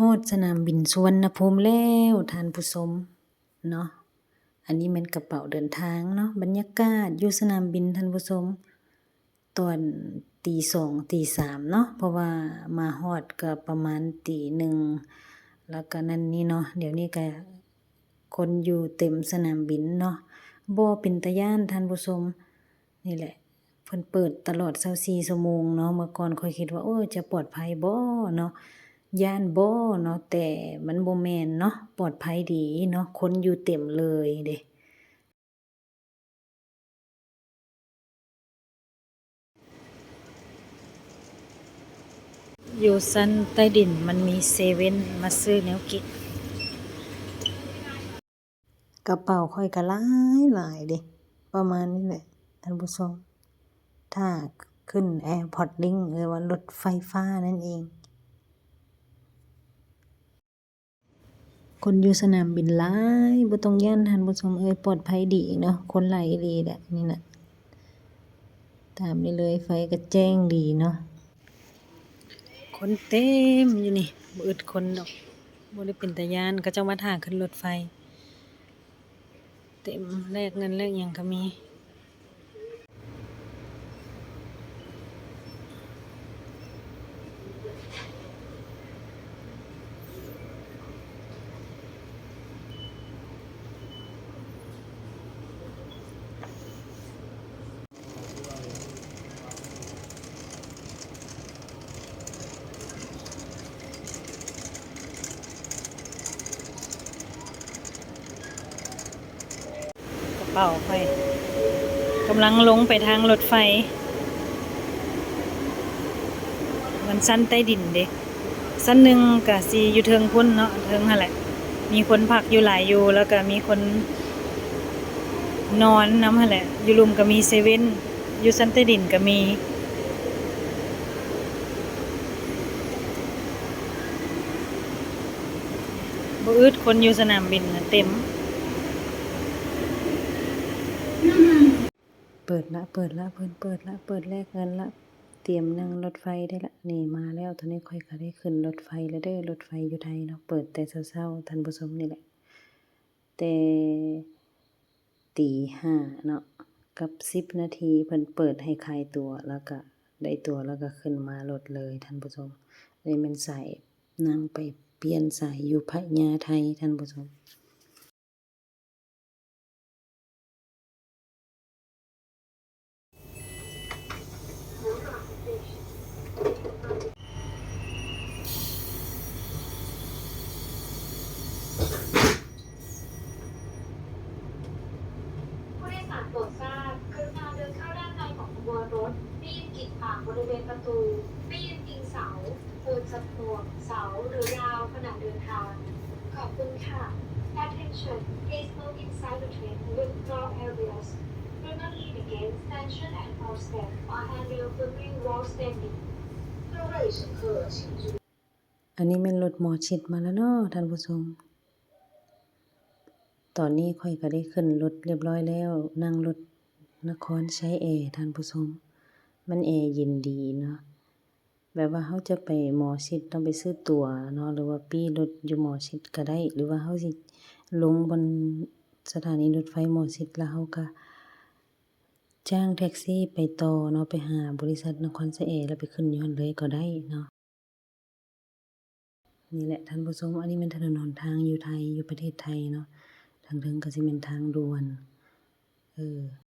ຮອດສະໜາມບິນສຸວັນນະພູມແລ້ວທ່ານຜູ້ຊົມເນາະ. ອັນນີ້ແມ່ນກະເປົາເດີນທາງເນາະ. ບັນຍາກາດຢູ່ສະໜາມບິນທ່ານຜູ້ຊົມ ຕອນຕີສອງ ຕີສາມເນາະ ເພາະວ່າມາຮອດກະປະມານຕີໜຶ່ງ ແລ້ວກະນັ້ນນີ້ເນາະ. ດຽວນີ້ກະຄົນຢູ່ເຕັມສະໜາມບິນເນາະ. ບໍ່ເປັນຕາຢ້ານທ່ານຜູ້ຊົມ. ນີ້ແຫຼະ ເພິ່ນເປີດຕະຫຼອດຊາວສີ່ຊົ່ວໂມງເນາະ. ເມື່ອກ່ອນຂ້ອຍຄິດວ່າ ໂອ້ ຈະປອດໄພບໍ່ເນາະ ຢ້ານບໍ່ເນາະ ແຕ່ມັນບໍ່ແມ່ນເນາະ ປອດໄພດີເນາະ ຄົນຢູ່ເຕັມເລີຍເດ້. ຢູ່ຊັ້ນໃຕ້ດິນມັນມີເຊເວັ່ນ ມາຊື້ແນວກິນ. ກະເປົາຂ້ອຍກະຫຼາຍຫຼາຍເດ້ ປະມານນີ້ແຫຼະທ່ານຜູ້ຊົມ. ຖ້າຂຶ້ນແອພອດລິ້ງ ຫຼືວ່າລົດໄຟຟ້ານັ້ນເອງ. ຄົນຢູ່ສະໜາມບິນຫຼາຍ ບໍ່ຕ້ອງຢ້ານທ່ານຜູ້ຊົມເອີຍ ປອດໄພດີເນາະ ຄົນຫຼາຍອີ່ຫຼີແຫຼະ. ນີ້ນະ ຕາມນີ້ເລີຍ ໄຟກະແຈ້ງດີເນາະ. ຄົນເຕັມຢູ່ນີ້ ບໍ່ອຶດຄົນດອກ ບໍ່ໄດ້ເປັນຕາຢ້ານ. ເຂົາເຈົ້າມາຖ້າຂຶ້ນລົດໄຟ ເຕັມ ແລກເງິນແລກຫຍັງກະມີ. ກະເປົາຂ້ອຍກຳລັງລົງໄປທາງລົດໄຟ. ມັນຊັ້ນໃຕ້ດິນເດ້ ຊັ້ນໜຶ່ງກະຊິຢູ່ເທິງພຸ້ນເນາະ ເທິງຫັ້ນແຫຼະ ມີຄົນພັກຢູ່ຫຼາຍຢູ່ ແລ້ວກະມີຄົນນອນນຳຫັ້ນແຫຼະ. ຢູ່ລຸ່ມກະມີເຊເວັ່ນ ຢູ່ຊັ້ນໃຕ້ດິນກະມີ. ບໍ່ອຶດ ຄົນຢູ່ສະໜາມບິນນະເຕັມ. ເປີດລະ ເປີດລະ ເພິ່ນເປີດລະ ເປີດແລກເງິນລະ ຕຽມນັ່ງລົດໄຟໄດ້ລະ. ນີ້ມາແລ້ວ ຕອນນີ້ຂ້ອຍກະໄດ້ຂຶ້ນລົດໄຟແລ້ວເດີ ລົດໄຟຢູ່ໄທເນາະ ເປີດແຕ່ເຊົ້າໆ ທ່ານຜູ້ຊົມ ນີ້ແຫຼະ ແຕ່ ຕີຫ້າເນາະ ກັບສິບນາທີ ເພິ່ນເປີດໃຫ້ຂາຍຕົ໋ວ ແລ້ວກະໄດ້ຕົ໋ວ ແລ້ວກະຂຶ້ນມາລົດເລີຍທ່ານຜູ້ຊົມ. ອັນນີ້ແມ່ນສາຍ ນັ່ງໄປປ່ຽນສາຍຢູ່ພະຍາໄທທ່ານຜູ້ຊົມ. ผู้โดยสารโปรดทราบ กรุณาเดินเข้าด้านในของขบวนรถ เลี่ยงกีดขวางบริเวณประตู เลี่ยงพิงเสา ควรสำรวมเสาหรือราวขณะเดินทาง ขอบคุณค่ะ Attention, please move inside the train with floor areas. Do not lean against stanchion and footstep or handle footway while standing. 各位乘客，请注意 ອັນນີ້ແມ່ນລົດໝໍຊິດມາແລ້ວເນາະທ່ານຜູ້ຊົມ. ຕອນນີ້ຂ້ອຍກະໄດ້ຂຶ້ນລົດຮຽບຮ້ອຍແລ້ວ ນັ່ງລົດນະຄອນໄຊແອທ່ານຜູ້ຊົມ. ມັນແອເຢັນດີເນາະ. ແບບວ່າເຮົາຈະໄປໝໍຊິດ ຕ້ອງໄປຊື້ຕົ໋ວເນາະ ຫຼືວ່າປີ້ລົດຢູ່ໝໍຊິດກະໄດ້ ຫຼືວ່າເຮົາຊິລົງບ່ອນສະຖານີລົດໄຟໝໍຊິດ ແລ້ວເຮົາກະຈ້າງແທັກຊີໄປຕໍ່ເນາະ ໄປຫາບໍລິສັດນະຄອນໄຊແອ ແລ້ວໄປຂຶ້ນຢູ່ຫັ້ນເລີຍກະໄດ້ເນາະ. ນີ້ແຫຼະທ່ານຜູ້ຊົມ ອັນນີ້ແມ່ນຖະໜົນຫົນທາງຢູ່ໄທ ຢູ່ປະເທດໄທເນາະ. ທາງເທິງກະຊິແມ່ນທາງດ່ວນ ເອີ